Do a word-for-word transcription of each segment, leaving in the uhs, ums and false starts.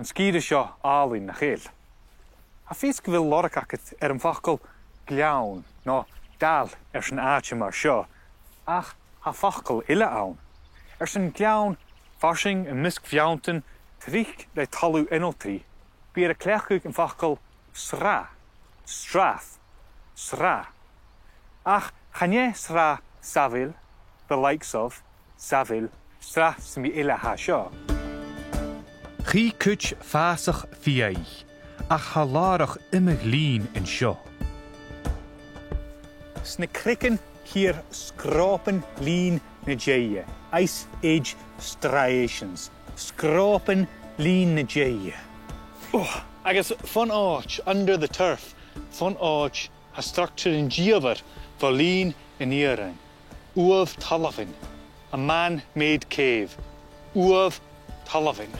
An sgìre seo àlainn, nach eil? Tha fios gu bheil lorg agad air am facal gleann, no dall airson àite mar seo, ach tha facal eile ann. Airson gleann farsaing am measg bheanntan, tric le talamh ionaltraidh, bidh iad a' cleachdadh am facal srath, strath, srath. Ach chan e srath Savile, the likes of Savile, srath sam bith eile a tha seo. Chì cuid fàsach fiadhaich, ach tha làrach iomadh linn an seo. 'S na creagan shìos sgròpan lìn na deighe, ice edge striations, sgròpan lìn na deighe. Oh, agus fon àite, under the turf, fon àite, tha structaran dìomhair bho lìn an iarainn. Uamh talmhainn, a man-made cave. Uamh talmhainn.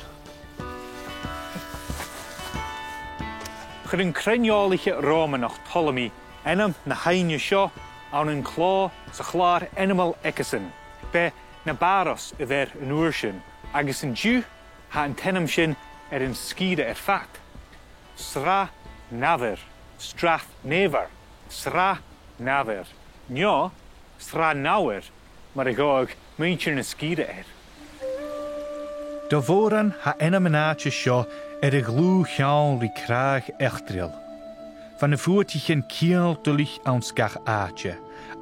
Chuir an cruinn-eòlaiche Ròmanach Ptolemy ainm na h-aibhne seo ann an clò sa chlàr ainmeil aigesan, b' e Nabaros a bh' air an uair sin, agus an-diugh tha an t-ainm sin air an sgìre air fad. Srath Nabhair, Strath Nabhar, Srath Nabhair, no Srath Nabhair, mar a ghabhadh muinntir na sgìre air. Do mhòran tha ainm an àite seo air a dhlùth-cheangal ri cnàmh eachdraidheil. Bha na fuadaichean cianail duilich anns gach àite,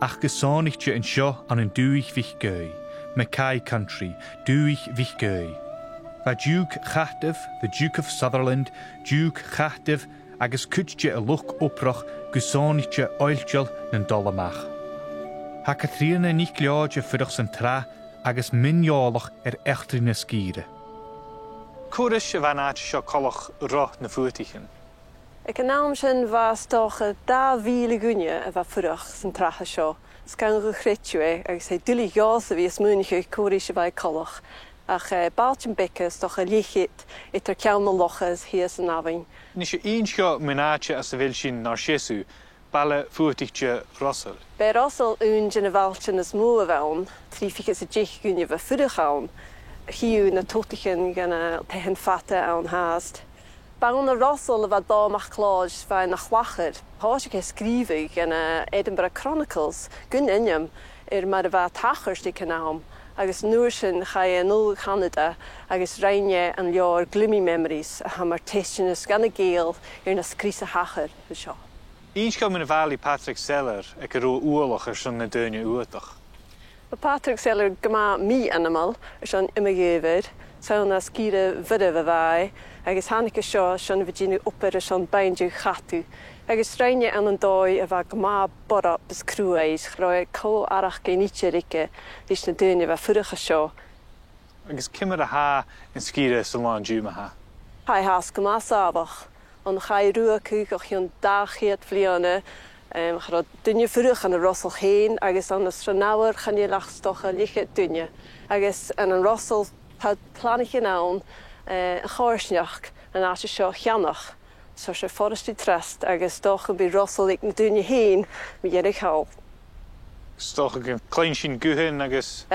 ach gu sònraichte an seo ann an dùthaich MhicAoidh, Mackay Country, dùthaich MhicAoidh. Bha Diùc Chataibh, the Duke of Sutherland, Diùc Chataibh agus cuid de a luchd-obrach gu sònraichte oillteil nan dol-a-mach. Tha Catrìona NicLeòid a' fuireach san t-srath agus mion-eòlach air eachdraidh na sgìre. Cò ris a bha an t-àite seo coltach ro na fuadaichean? Aig an àm sin bha 's dòcha dà mhìle duine a bha a' fuireach san t-srath seo, 's gann a chreideadh e, agus 's e duilich dhòmhsa a bhith a' smaoineachadh cò ris a bha e coltach. Ach, eh, bailtean beaga, 's dòcha leth-cheud, eadar ceann na locha is shìos an abhainn. Nise, innis dhomh mun àite às a bheil sinn nar seasamh, baile fuadaichte Russell. B' e Russell aon de na bailtean as motha a bh' ann, trì fichead 's a deich duine a bha a' fuireach ann. Chì thu na tobhtaichean dha na taighean fada ann fhathast. B' ann à Russell a bha Dòmhnall MacLeòid, bha e na chlachair. Thòisich e a' sgrìobhadh ann an Edinburgh Chronicles, gun ainm, air mar a bha e a' tachairt aig an àm, agus an uair sin chaidh e a-null a Chanada agus rinn e an leabhar Gloomy Memories, a tha mar teisteanas dha na Gàidheil air na sgrìob a thachair an seo. Innis dhomh mun a bhàillidh Patrick Sellers aig an robh e uallach airson na daoine fhuadaich. Bha Patrick Sellers gu math mì-ainmeil airson iomadh adhbhar, 's ann à sgìre Mhoireibh a bha e, agus thàinig e seo airson a bhith a' dèanamh obair airson Beinn Dubh Chataibh, agus rinn e ann an dòigh a bha gu math borb is cruaidh, cha robh e cò fhaireachdainn idir aige ris na daoine a bha a' fuireach an seo. Agus ciamar a tha an sgìre san là an-diugh ma-thà? Tha e fhathast gu math sàmhach. On a chaidh ruagadh o chionn dà cheud bliadhna, em, cha robh duine a' fuireach ann an Russell fhèin, agus ann an Srath Nabhair chan eil ach 's dòcha leth-cheud duine. Agus ann an Russell tha planaichean ann, eh, a' coimhearsnachd an àite seo a cheannach. So 's e Forestry Trust agus 's dòcha gum bi Russell aig na daoine fhèin mu dheireadh thall. 'S dòcha gun cluinn sinn guthan agus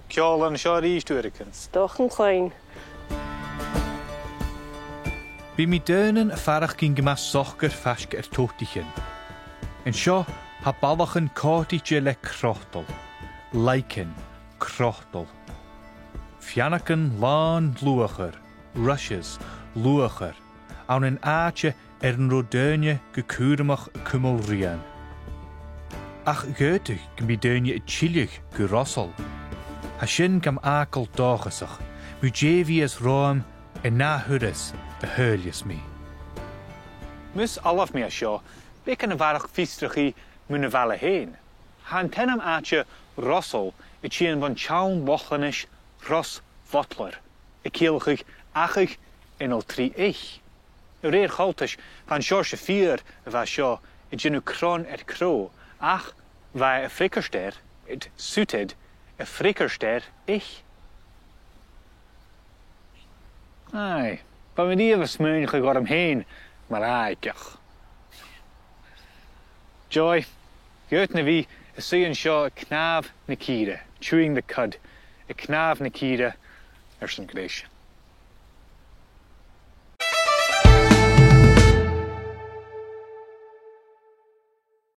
ceòl an seo a-rithist uaireigin. 'S dòcha an cluinn. Bidh mi daonnan a' faireachdainn gu math socair faisg air tobhtaichean. An seo tha ballachan còmhdaichte le crotal, lichen, crotal. Feannagan làn luachair, rushes, luachair, ann an àite air an robh daoine gu cùramach a' cumail rian. Ach dh'fhaodadh gum bi daoine a' tilleadh gu Russell. Tha sin gam fhàgail dòchasach, mu dè bhios romham an ath thuras a shaoileas mi. Mus fhalbh mi à seo, beagan a bharrachd fiosrachaidh mun a' bhaile fhèin. Tha an t-ainm àite Russell a' tighinn bhon t-seann Lochlannais Russ Butler, a' ciallachadh achadh ionaltraidh eich. A rèir choltais, bha an seòrsa feur a bha seo a' dèanamh cron air crodh, ach bha e a' freagairt air, it suited, a' freagairt air eich. Aidh, bha mi riamh a' smaoineachadh orm fhèin mar àigeach. Joy, dh'fhaodte a bhith a' suidhe an seo a' cnàmh na cìre, chewing the cud, a' cnàmh na cìre airson greis.